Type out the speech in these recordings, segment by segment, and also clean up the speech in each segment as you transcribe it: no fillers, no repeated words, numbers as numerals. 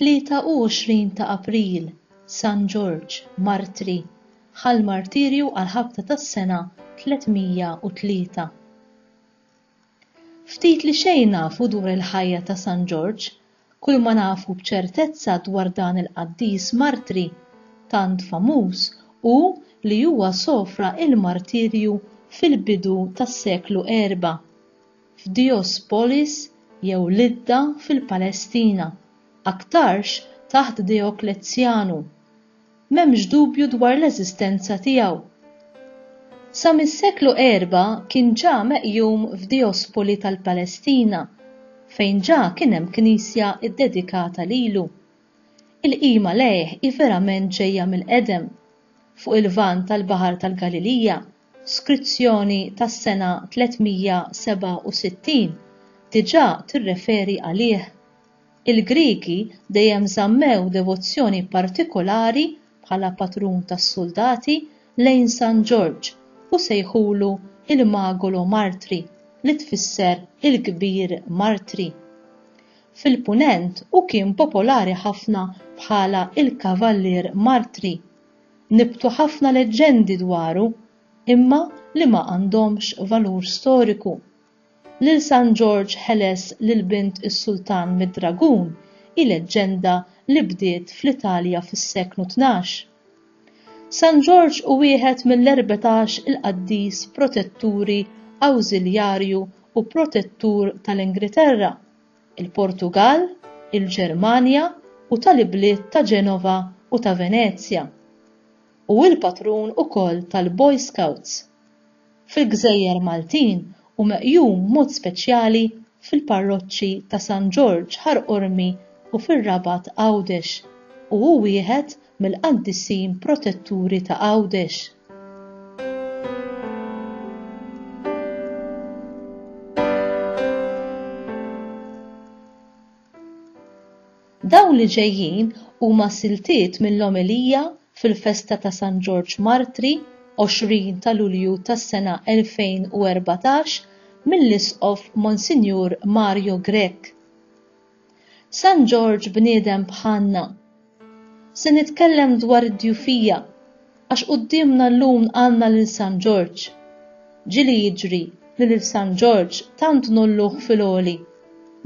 23 ta' April, San Ġorġ, Martri, ħa l-martirju għall-ħabta tas-sena 303. Ftit li xejn nafu dwar il-ħajja ta' San Ġorġ, kull ma nafu b'ċertezza dwar dan il-qaddis martri tant famuż hu li huwa sofra il-martirju fil-bidu tas-seklu erbgħa. f'Diospolis jew Lidda fil-Palestina, aktarx taħt Deoklezjanu. M'hemmx dubju dwar l-eżistenza tiegħu. Sa mis-seklu erbgħa kien ġa meqjum f'Diospoli tal-Palestina, fejn ġa kien hemm knisja ddedikata lilu. Il-qima lejh hi verament ġejja mill-qedem. Fuq il-Lvant tal-Baħar tal-Galilija Skrizzjoni tas-sena 367 diġà tirreferi għalih. Il-Griegi dejjem żammew devozzjoni partikolari bħala patrun tas-suldati lejn San Ġorġ u sejħulu il-Magolo Martri li tfisser il-Kbir Martri. Fil-Punent hu kien popolari ħafna bħala il-Kavallier Martri. Nibtu ħafna leġġendi dwaru, imma li ma għandhomx valur storiku. Lil San Ġorġ ħeles lil bint is-sultan mid-dragun hi leġġenda li bdiet fl-Italja fis-seklu 12. San Ġorġ hu wieħed mill-erbetax il-qaddis protetturi awżiljarju u protettur tal-Ingriterra. il-Portugall, il-Ġermanja u tal-ibliet ta' Ġenova u ta' Venezja. Hu l-patrun ukoll tal-Boy Scouts. Fil-gżejjer Maltin hu meqjum b'mod speċjali fil-parroċċi ta' San Ġorġ Ħar Qormi u fir-Rabat Għawdex u hu wieħed mill-qaddisin protetturi ta' Għawdex. Dawn li ġejjin huma siltiet mill-omelija fil-festa ta' San Ġorġ Martri, 20 ta' Lulju tas-sena 2014 mill-Isqof Monsinjur Mario Grech. San Ġorġ bniedem bħalna. Se nitkellem dwar id-djufija, għax quddiemna llum għandna lil San Ġorġ. Ġieli jiġri li lil San Ġorġ tant ngħolluh fil-għoli,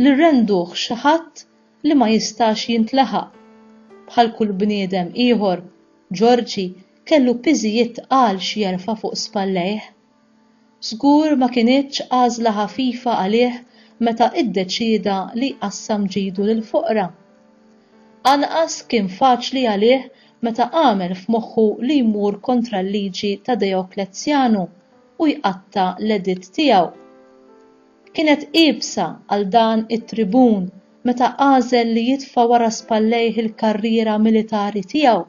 li rrenduh xi ħadd li ma jistax jintleħaq. Bħal kull bniedem ieħor, Ġorġi kellu piżijiet tqal x'jerfa' fuq spallejh. Żgur ma kinitx għażla ħafifa għalih meta iddeċieda li jqassam ġidu lill-foqra. Anqas kien faċli għalih meta għamel f'moħħu li jmur kontra l-liġi ta' Deoklezjanu u jqatta' l-editt tiegħu. Kienet iebsa għal dan it-tribun meta għażel li jitfa' wara spallejh il-karriera militari tiegħu.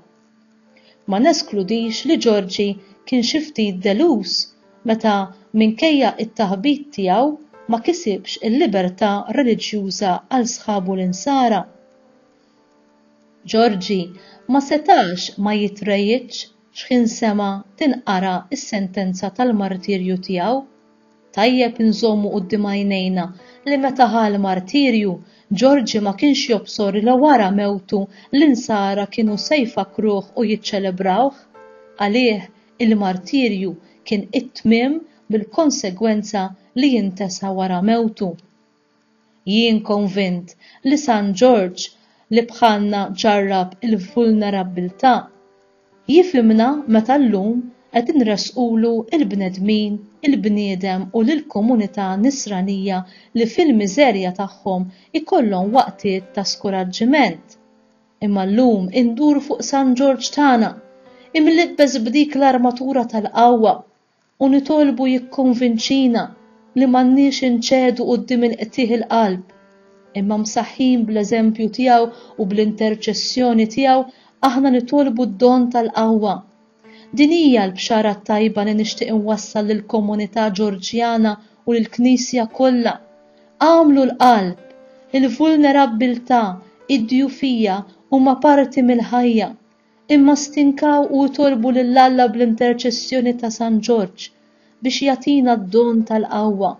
Ma neskludix li Ġorġi kien xi ftit deluż meta minkejja t-taħbit tiegħu ma kisibx il-libertà reliġjuża għal sħabu l-Insara. Ġorġi ma setax ma jitrejjidx x'ħin sema' tinqara s-sentenza tal-martirju tiegħu. Tajjeb inżommu quddiem għajnejna li meta ħa l-martirju, Ġorġi ma kienx jobsor li wara mewtu l-Insara kienu se jfakkruh u jiċċelebrawh. Għalih, il-martirju kien it-tmiem bil-konsegwenza li jintesa wara mewtu. Jien konvint li San Ġorġ, li bħalna ġarrab il-vulnerabbiltà, jifhimna meta llum qed inressqulu l-bnedmin, il-bniedem u lill-komunità Nisranija li fil-miżerja tagħhom ikollhom waqtiet ta' skuraġġiment. Imma llum indur fuq San Ġorġ tagħna, imlibbes b'dik l-armatura tal-qawwa, u nitolbu jikkonvinċina li m'għandniex inċedu quddiem il-qtigħ il-qalb, imma msaħħin bl-eżempju tiegħu u bl-interċessjoni tiegħu aħna nitolbu d-don tal-qawwa. Din hija l-bxara t-tajba li nixtieq inwassal lill-komunità Ġorġjana u lill-Knisja kollha. Agħmlu l-qalb! Il-vulnerabbiltà, id-djufija huma parti mill-ħajja. Imma stinkaw u itolbu lil Alla bl-interċessjoni ta' San Ġorġ biex jagħtina d-don tal-qawwa.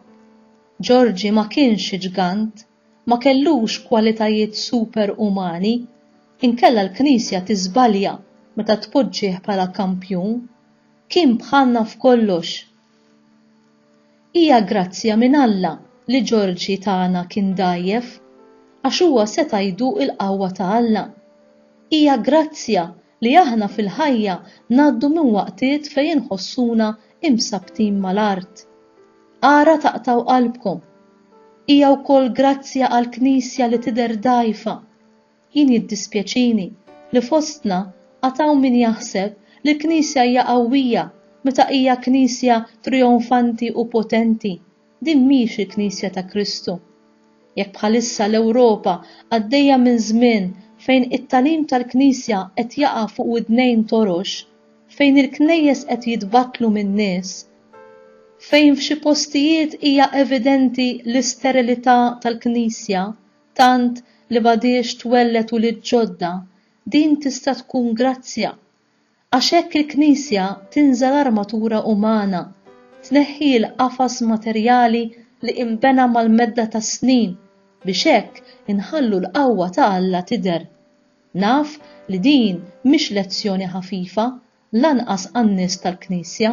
Ġorġi ma kienx xi ġgant, ma kellux kwalitajiet super umani. Inkella l-Knisja tiżbalja meta tpoġġih bħala kampjun. Kien bħalna f'kollox. Hija grazzja minn Alla li Ġorġi tagħna kien dgħajjef, għax huwa seta' jduq il-qawwa ta' Alla. Hija grazzja li aħna fil-ħajja ngħaddu minn waqtiet fejn inħossuna imsabbtin mal-art. Ara taqtgħu qalbkom! Hija wkoll grazzja għall-Knisja li tidher dgħajfa. Jien jiddispjaċini li fostna għad hawn min jaħseb li l-Knisja hija qawwija meta hija Knisja trijonfanti u potenti. Din mhix il-Knisja ta' Kristu. Jekk bħalissa l-Ewropa għaddejja minn żmien fejn it-tagħlim tal-Knisja qed jaqa' fuq widnejn torox, fejn il-knejjes qed jitbattlu min-nies, fejn f'xi postijiet hija evidenti l-isterilità tal-Knisja, tant li m'għadhiex twelled ulied ġodda, din tista' tkun grazzja. Għax hekk il-Knisja tinża' l-armatura umana, tneħħi l-qafas materjali li inbena mal-medda tas-snin biex hekk inħallu l-qawwa ta' Alla tidher. Naf li din mhix lezzjoni ħafifa, lanqas għan-nies tal-Knisja.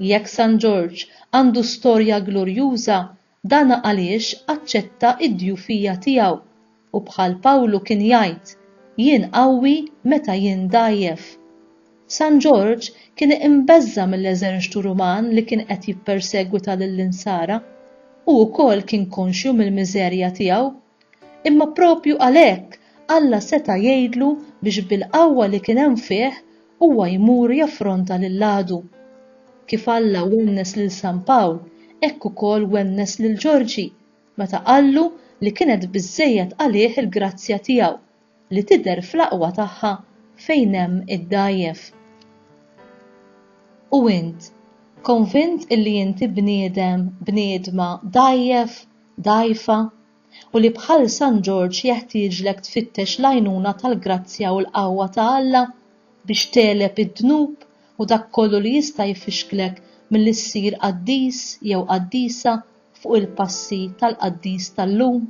Jekk San Ġorġ għandu storja glorjuża, Dan għaliex aċċetta d-djufija tiegħu u bħal Pawlu kien jgħid, Jien qawwi meta jien dgħajjef. San Ġorġ kien imbeżża' mill-eżerċtu Ruman li kien qed jippersegwita lill-Insara. Hu wkoll kien konxju mill-miżerja tiegħu. Imma proprju għalhekk Alla seta' jgħidlu biex bil-qawwa li kien hemm fih huwa jmur jaffronta lill-għadu. Kif Alla wennes lil San Pawl, hekk ukoll wennes lil Ġorġi meta qallu li kienet biżżejjed għalih il-grazzja tiegħu, li tidher fl-aqwa tagħha fejn hemm id-dgħajjef. U int, konvint illi inti bniedem, bniedma, dgħajjef, dgħajfa? u li bħal San Ġorġ jeħtieġlek tfittex l-għajnuna tal-grazzja u l-qawwa ta' Alla biex tegħleb id-dnub u dak kollu li jista' jfixklek milli ssir qaddis jew qaddisa fuq il-passi tal-qaddis tal-lum?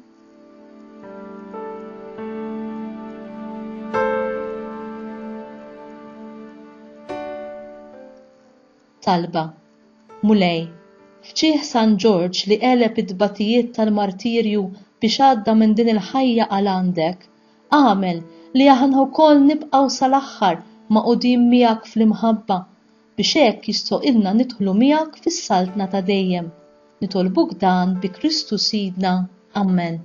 Talba, Mulej, f'ġieħ San Ġorġ li għeleb it-tbatijiet tal-martirju biex għadda minn din il-ħajja għal għandek, agħmel li aħna wkoll nibqgħu sal-aħħar magħqudin miegħek fl-imħabba, biex hekk jistħoqilna nidħlu miegħek fis-Saltna ta' dejjem. Nitolbuk dan bi Kristu Sidna. Ammen.